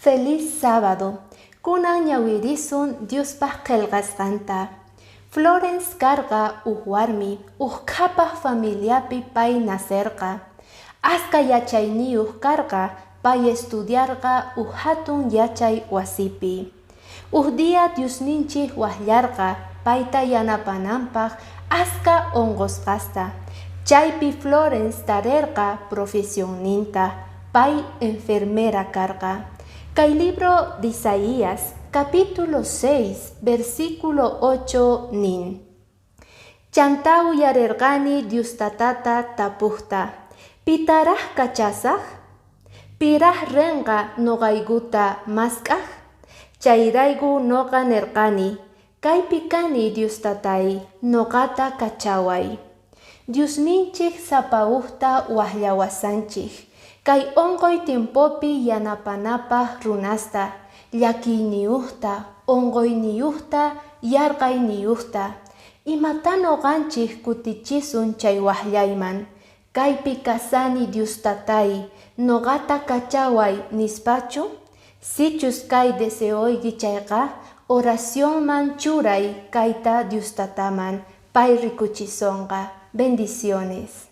Feliz sábado! Kunan ñawirisun Diospaj qhelqasqanta. Florence karqa uj warmi, uj qhapaj familiapi pay nacerqa. Aska yachayniyuq karqa, pay estudiarqa uj hatun yachay wasipi. Uj día Diosninchik wajllarqa payta yanapananpaq aska onqosqasta. Chaypi Florence tarerqa profesionninta, pay enfermera karqa. Kay libro de Isaías, capítulo 6, versículo 8 nin. Chantá uyarerqani Dios Tatata tapujta, Pitaraj kachasaj? Piraj renqa noqaykuta mask'aj? Chayrayku noqa nerqani, Kaypi kani Dios Tatay, noqata kachaway. Diosninchik sapa ujta wajllawasanchik, kay onqoy tiempopi yanapanapaj runasta, llakiyniyujta, onqoyniyujta, yarqayniyujta. Imatá noqanchik kutichisun chay wajllayman? Kaypi kasani Dios Tatay, noqata kachaway nispachu? Sichus kay deseoyki chayqa, oracionman churay kayta Dios Tataman, pay rikuchisonqa. Bendiciones.